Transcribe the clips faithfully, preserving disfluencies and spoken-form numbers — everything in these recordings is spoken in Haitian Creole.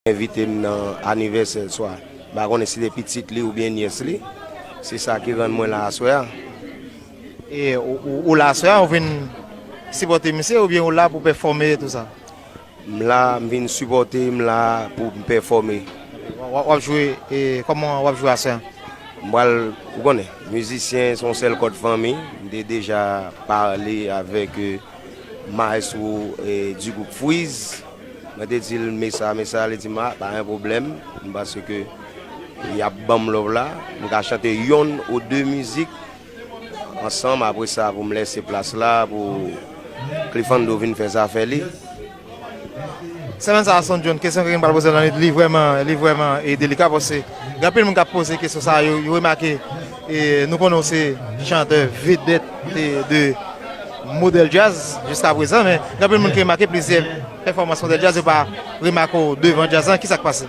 envite m nan anivèsè l swa. M pa konnen si se pitit li oubyen nyès li. Se sa ki rann mwen la aswè a. E ou, ou, ou la aswè a, ou vin sipòte misye oubyen ou la pou pèfòme e tou sa? M la, m vin sipòte, m la pou m pèfòme. W, w, w ap jwe, e kòman w ap jwe aswè a? M pral, ou konnen, mizisyen se yon sèl kòd fanmi. M te deja pale avèk, e, maestro, e, du groupe Freeze. Mwen te di l, "Men sa, men sa." Li di m, "A, pa gen pwoblèm." M panse ke y ap ban m love la. M ka chante yonn ou de mizik ansanm. Apre sa, pou m lèse plas la pou Cliffando vin fè zafè li. Semèn sa a, Son John, kesyon ke m pral poze w nan li, li vrèman, li vrèman, e, delika, paske gen anpil moun k ap poze kesyon sa a, yo, yo remake, e, nou konnen w se chantè vedèt, e, de Modèl Djaz jiska prezan, men gen anpil moun ki remake plizyè pèfòmans Modèl Djaz, yo pa remake w devan djaz lan. Kisa k pase?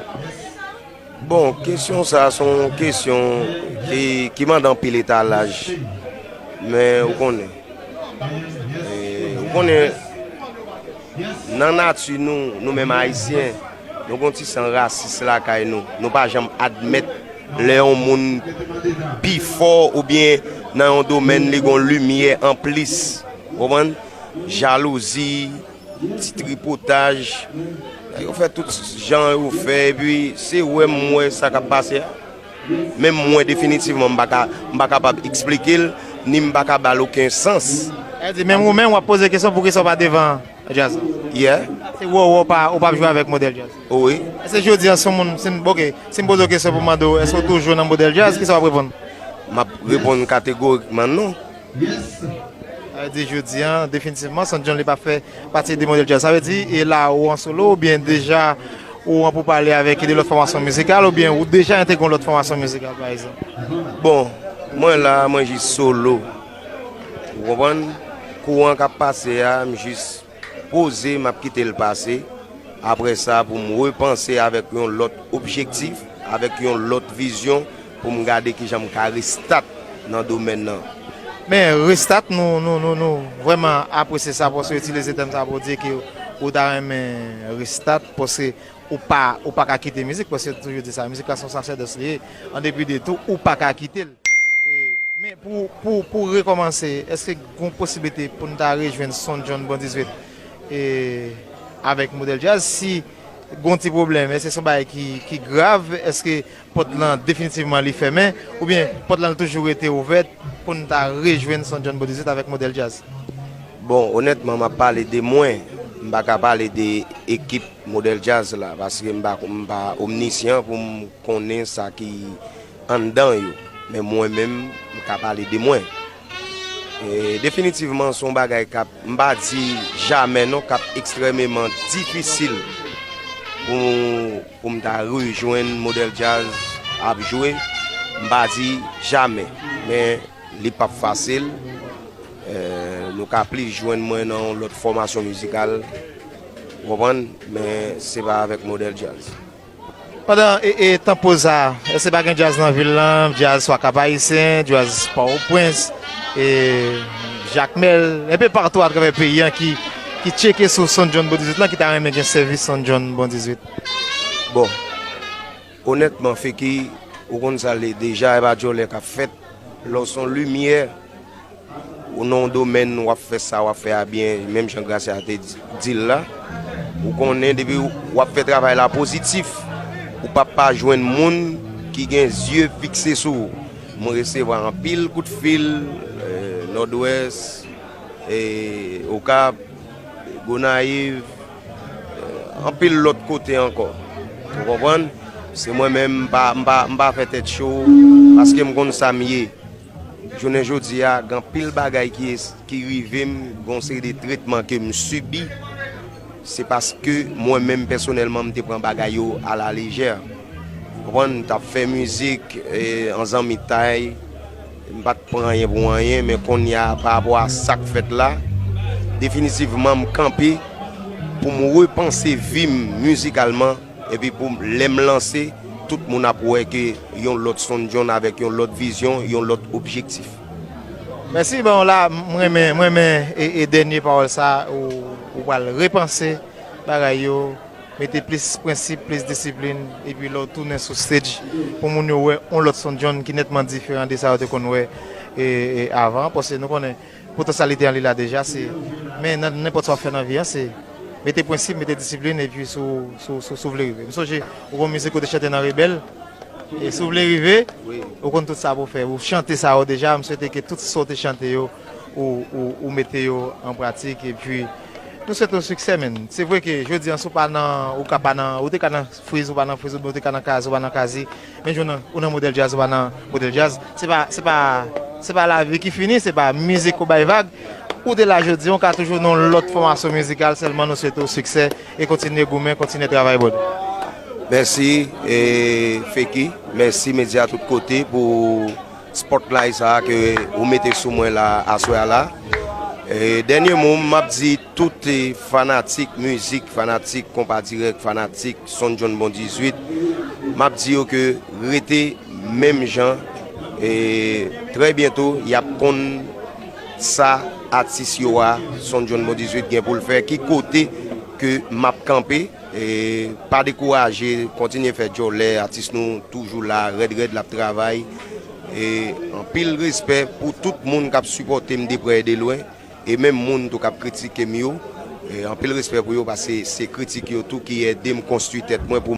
Bon, kesyon sa a se yon kesyon ki, ki mande anpil etalaj. Men ou konnen, e, ou konnen, nan nati nou, nou menm Ayisyen, nou gen yon ti san rasis lakay nou. Nou pa janm admèt lè yon moun pi fò oubyen nan yon domèn li gen yon limyè anplis. Ou konprann? Jalouzi, ti tripotaj. Yo fè tout jan yo fè, epi se wè m wè sa k ap pase a. Menm mwen, definitivman, m pa ka, m pa kapab eksplike l, ni m pa ka ba l okenn sans. Sa vle di, menm ou menm, w ap poze kesyon poukisa w pa devan djaz la? Yeah. Se wè w, wè w pa, ou p ap jwe avèk Modèl Djaz. Wi. Èske jodi a, si yon moun, si m, ok, si m poze w kesyon pou m mande w, èske w toujou nan Modèl Djaz, kisa w ap reponn? M ap reponn kategorikman non. Sa vle di jodi a, definitivman, Son John li p ap fè pati de Modèl Djaz. Sa vle di, e la, ou an solo, oubyen deja ou an pou pale avèk de lòt fòmasyon mizikal, oubyen ou deja entegre yon lòt fòmasyon mizikal, pa egzanp? Bon, mwen la, mwen jis solo. Ou konprann? Kouran k ap pase a, m jis poze, m ap kite l pase. Apre sa, pou m repanse avèk yon lòt objektif, avèk yon lòt vizyon, pou m gade kijan m ka restat nan domèn nan. Men restat, nou, nou, nou, nou vrèman apresye sa, paske w itilize tèm sa pou w di ke ou ta renmen restat, paske ou pa, ou pa ka kite mizik, paske yo toujou di sa, mizik la se yon sasèdòs li ye, an depi de tou, ou pa ka kite l. E, men pou, pou, pou rekòmanse, èske gen posiblite pou n ta rejwenn Son John Bon dizwit, e, avèk Modèl Djaz? Si gen yon ti pwoblèm, èske se yon bagay ki, ki grav? Èske pòt lan definitivman li fèmen? Oubyen pòt lan toujou rete ouvèt pou n ta rejwenn Son John Bon dizwit avèk Modèl Djaz? Bon, onètman, m ap pale de mwen. M pa ka pale de ekip Modèl Djaz la, paske m pa, m pa omnisyan pou m konnen sa ki anndan yo. Men mwen menm, m ka pale de mwen. E, definitivman, se yon bagay k ap, m pa di jamè non, k ap ekstrèmeman difisil pou, pou m ta rejwenn Modèl Djaz ap jwe. M pa di jamè, men li p ap fasil. E, nou ka plis jwenn mwen nan yon lòt fòmasyon mizikal, ou konprann? Men se pa avèk Modèl Djaz. Pandan, e, e, tan poz sa, èske pa gen djaz nan vil lan, djaz swa Kap Ayisyen, djaz Pòtoprens, e, Jakmèl, enpe patou atravè peyi an ki, ki tcheke sou Son John Bon dizwit lan, ki ta renmen gen sèvis Son John Bon dizwit? Bon, onètman, Feki, ou konn sa l ye deja, e pa djòlè k ap fèt. Lè w se yon limyè, ou nan yon domèn, w ap fè sa w ap fè a byen, menm jan Gracia te di, di l la. Ou konnen, depi w ap fè travay la pozitif, ou p ap pa jwenn moun ki gen zye fikse sou ou. Mwen resevwa anpil kout fil, e, Nòdwès, e, Okap, Gonayiv, e, anpil lòt kote ankò. Ou konprann? Se mwen menm, m pa, m pa, m pa fè tèt cho, paske m konn sa m ye. Jounen jodi a, gen anpil bagay ki es-, ki rive m, gen yon seri de tretman ke m sibi. Se paske mwen menm pèsonèlman, m te pran bagay yo alalejè. Ou konprann? M t ap fè mizik, e, an zanmitay, m pa t pran anyen pou anyen, men kounye a, pa rapò a sa k fèt la, definitivman, m kanpe pou m repanse vi m mizikalman. Epi pou lè m lanse, tout moun ap wè ke yon lòt Son John avèk yon lòt vizyon, yon lòt objektif. Mèsi, bon, la, m renmen, m renmen e, e dènye pawòl sa, ou, ou pral repanse bagay yo, mete plis prensip, plis disiplin, epi lè w tounen sou stage, pou moun yo wè yon lòt Son John ki nètman diferan de sa yo te konn wè e, e avan, paske nou konnen potansyalite an li la deja, se, men nan nenpòt sa w ap fè nan vi an, se mete prensip, mete disiplin, epi si w, si w, si w, si w vle rive. M sonje, ou gon mizik ou te chante nan Rebèl, e si w vle rive, ou konn tout sa pou w fè. Ou chante sa yo deja, m swete ke tout sa w te chante yo, ou, ou, ou mete yo an pratik, epi nou swete w siksè, menn. Se vre ke jodi an, si w pa nan, ou ka pa nan, ou te ka nan Friz, ou pa nan Friz, oubyen ou te ka nan Kazi, ou pa nan Kazi, men jodi an, ou nan Modèl Djaz, ou pa nan Modèl Djaz. Se pa, se pa, se pa lavi ki fini, se pa mizik ou bay vag. Ou te la jodi an, ou ka toujou nan yon lòt fòmasyon mizikal, sèlman nou swete w siksè e kontinye goumen, kontinye travay, brother. Mèsi, e, Feki. Mèsi, medya tout kote, pou spotlight sa a ke ou mete sou mwen la, aswè a la. E, dènye mo m, m ap di tout, e, fanatik mizik, fanatik Konpa Dirèk, fanatik Son John Bon dizuit, m ap di yo ke rete menm jan. E, trè byento, y ap konn sa atis yo a, Son John Bon dizuit gen pou l fè, ki kote ke m ap kanpe. E, pa dekouraje, kontinye fè djòlè, atis nou toujou la, rèd rèd, l ap travay. E, anpil respè pou tout moun k ap sipòte m de prè e de lwen, e menm moun tou k ap kritike m yo. E, anpil respè pou yo, paske se kritik yo tou ki ede m konstwi tèt mwen pou